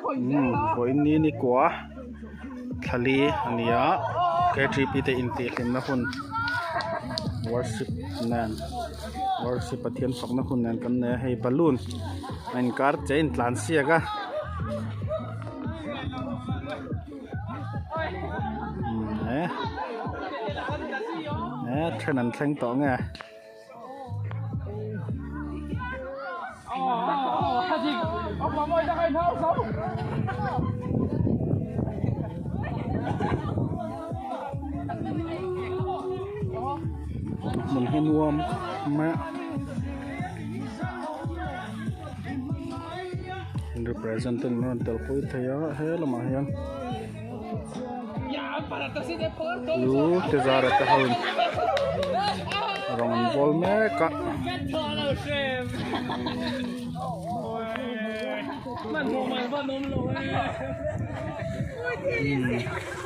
Vawiin ni ni kua thlali a ni a K T P te intihhlimna hun worship nen worship Pathian fakna hun nen kan nei a hei balloon a inkar che a intlan siak a. He then an thleng tawh nge. Hmun hi nuam mai a. Represent ten an rawn tel pui thei a he lamah hian lu te zara te ho in rawng an bawl mek a.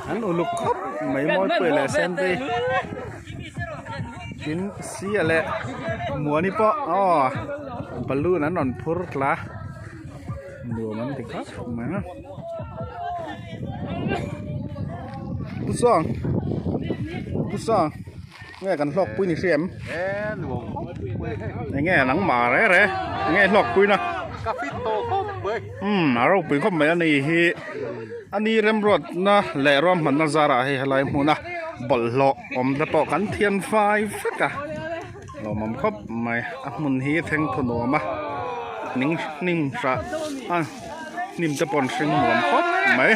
An uluk khawp mai mawi pui leh senvei tin sia leh muani pawh aw balloon an rawn phur tla nuam an ti khawp mai a pu sawng pu sawng nge kan hlawk pui ni hria em eng nge nangmah reh reh eng nge hlawk pui na umm a ropui khawp mai a ni hi a ni remruatna leh ruahmanna zarah hei helai hmuna bawlhhlawh awm te pawh kan thian fai vek a. Lawmawm khawp mai a hmun hi thleng thaw nuam a ning hnim hrah a hnim te pawh an hring nuam khawp mai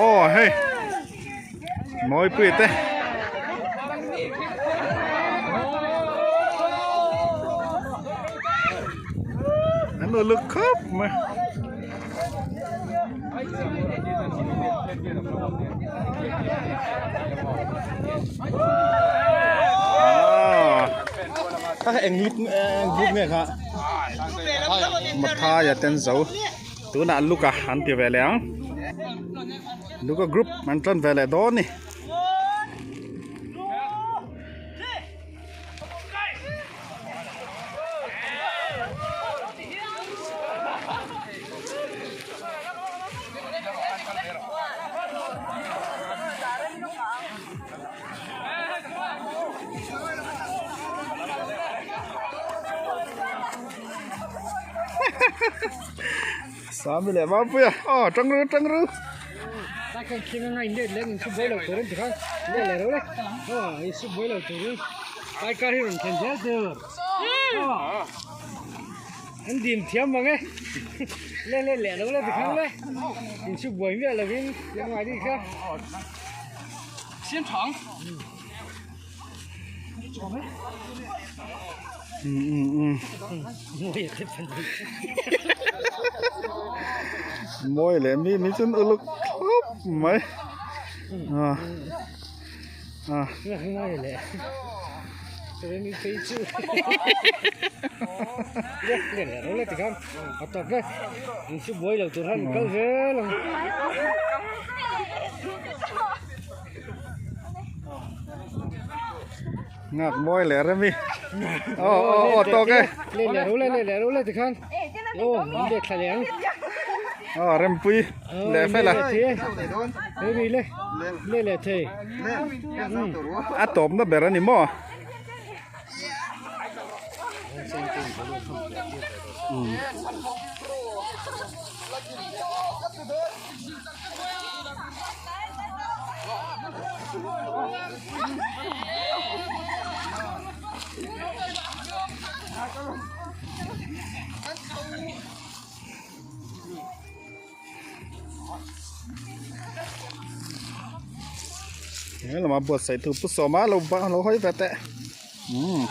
aw hei mawipui te an uluk khawp mai. Kha kha eng group eng group nge kha Mathai a ten zo tunah Luka an ti ve leh ang Luka group an tan ve leh dawn a ni. Sami leh Mampuia aw tang ru tang ru. An dim thiam vang e le le leh lo le tikhang le in chu buai miah lovin tia ngai ding kha siam thang mawi leh mi mi chuan uluk thlawp mai a a mawi leh mi phei chu le le leh lo le tikhan a tawp e in chu buai lo tur han kal zel ang. Ngak mawi leh rem i aw aw aw tawk e le le ro le le le ro le tikhan aw min let thla leh ang aw rempui leh fel a le mi le le le thei a tawpna ber a ni maw He lamah buatsaih tu pu sawma lo lo hawi ve teh umm.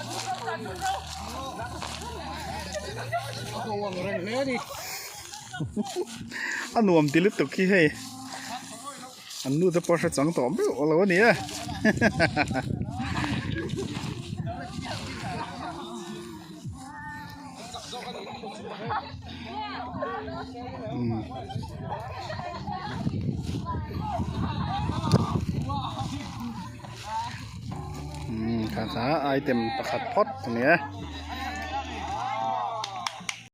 A nuam ti lutuk hi hei an nu te pawh hre chang tawh meuh lo a ni e umm kha kha item pakhat phawt a ni e.